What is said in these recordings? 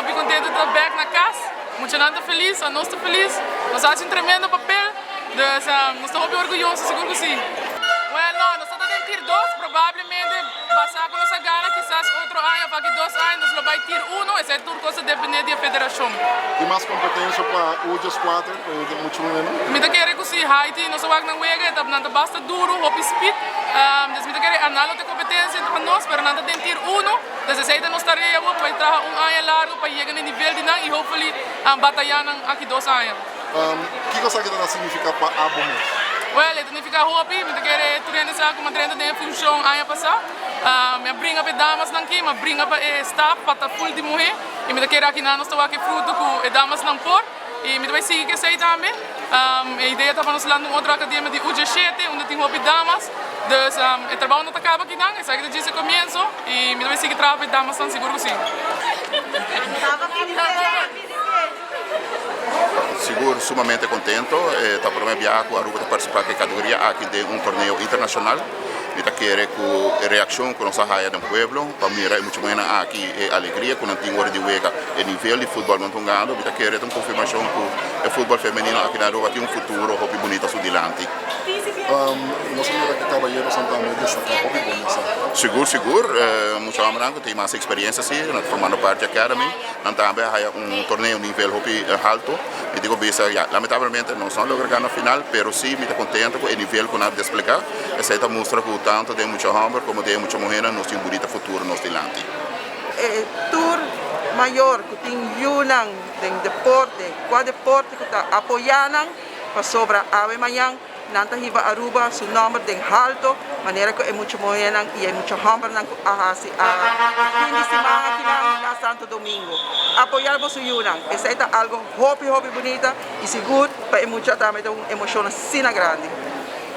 Hopi contento ta bek na cas. Muchanan ta feliz, anos ta feliz. Nos a haci un tremendo papel, dus nos ta hopi orguyoso, sigur cu si. Well, no, nos ta ta den tier dos, probablemente basa cu nos a gana kisas otro aña of aki dos aña nos lo bay tier uno, esey tur cos ta depende di e federacion. Tin mas competencia pa U 14, pa e mucha muhernan? Mi ta kere cu si Haiti nos a wak nan wega, e ta nan ta basta duro, hopi speed, dus mi ta kere a nan lo ta e competencia pa nos, pero nan ta den tier uno. Dus esei ta nos tarea awor pa bai traha un aña largo pa yega na e nivel di nan y hopefully bataya nan aki dos aña. Kiko esaki ta significa pa abo mes? Well, e ta nifica hopi. Mi ta kere tur hende sa ku mi a drenta den e funcion aña pasa. Mi a bringa pa e damasnan aki, mi a bringa pa e staff pa ta full di muhe y mi ta kere aki nan nos ta wak e fruto ku e damasnan por. Y mi ta bay sigui cu esey tambe. E idea ta pa nos lanta un otro academia di U17 unda tin hopi damas. Dus e trabao no ta caba akinan, esaki ta djis e comienzo y mi ta bay sigui traha pa e damasnan sigur cu si. Sigur sumamente contento, e ta prome biaha cu Aruba ta participa cu e categoria aki den un torneo internacional. Mi ta kere cu e reaccion cu nos a haya den pueblo pa mira e mucha muhernan aki e alegria cu nan tin ora di wega e nivel di futbol nan ta hungando, mi ta kere ta un confirmacion cu e futbol femenino aki na Aruba tin un futuro hopi bunita su dilanti. Nos a mira cu caballerosan tambe destaca hopi bon esaki. Sigur sigur, mucha hombernan cu tin mas experiencia si, nan ta formando parti academy, nan tambe a haya un torneo nivel hopi halto. Mi tin ku bisa, ya, lamentablemente nos no a logra gana final, pero sí mi ta kontento ku e nivel ku nan a desplegá. Esei ta mustra ku tantu den mucha hòmber komo den mucha muhénan nos tin un bunita futuro nos dilanti. E tur mayor ku tin yunan den deporte, kua deporte ku ta apoyá nan, pasobra awe mañan Nan ta hiba Aruba su nomber den halto, manera cu e mucha muhernan y e mucha hombernan cu a haci a fin di siman akinan na Santo Domingo. Apoyar boso yunan, esey ta algo hopi hopi bunita y sigur pa e mucha tambe ta un emocion asina grandi.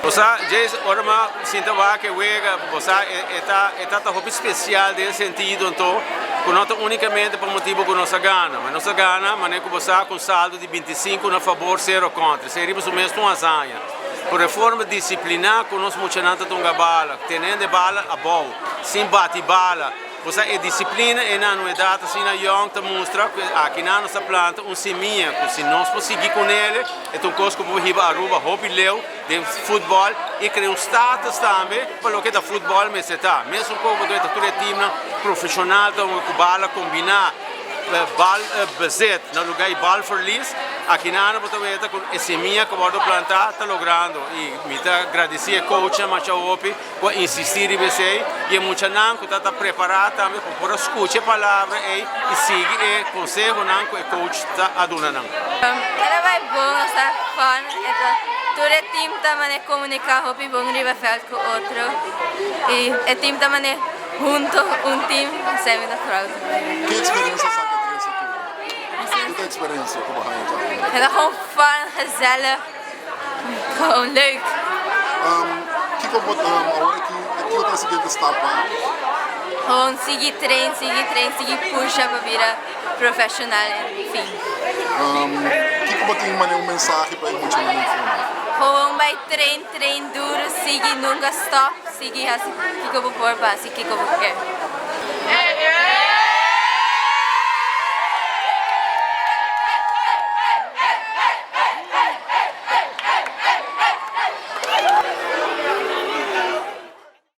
Bo sa, Jason, ora mi a sinta wak e wega, bo sa, e ta e ta ta hopi spesial den e sentido anto ku no ta únikamente pa motibu ku nos a gana, ma nos a gana manera ku bo sa ku un saldo di 25 na fabor, sero kontra. Esei riba su mes ta un hazaña. Por e forma disipliná ku nos muchanan ta tunga bala, tenendo e bala abou, sin bati bala. Bo sa e disiplina ei na un edat asina yòn ta mustra ku akinan nos ta planta un simia ku si nos por sigui kunele e ta un kos ku por hiba Aruba hopi leu den futbòl i krea un status tambe pa loke ta futbòl mester ta. Mesun komo ta tur e timnan profeshonal ta hunga ku bala kombiná. Bal bezit na lugar di bal verlies. Aki nan bo ta weta cu e semilla cu wordo planta ta logrando y mi ta gradici e coachnan masha hopi cu a insisti riba esey y e muchanan cu ta ta prepara tambe pa por a scucha e palabra ey y sigui e consehonan cu e coach ta a duna nan. El a bai bon, nos ta fun, tur e team ta mane comunica hopi bon riba veld cu otro y e team ta mane Hunto un team esei mi ta proud. Ki experiencia esaki a trece cu bo? Ki ta experiencia cu bo haya dja? E ta gewoon fun, gezellig, gewoon leuk. Kiko bo awor aki, kiko ta e siguiente stap pa abo? Gewoon sigui train, sigui train, sigui pusha pa bira profesional en fin. Kiko bo tin manera un mensahe pa e muchanan den fondo? Gewoon bai train, train duro, sigui nunca stop. Sigui hasi kiko bo por pa hasi kiko bo ke.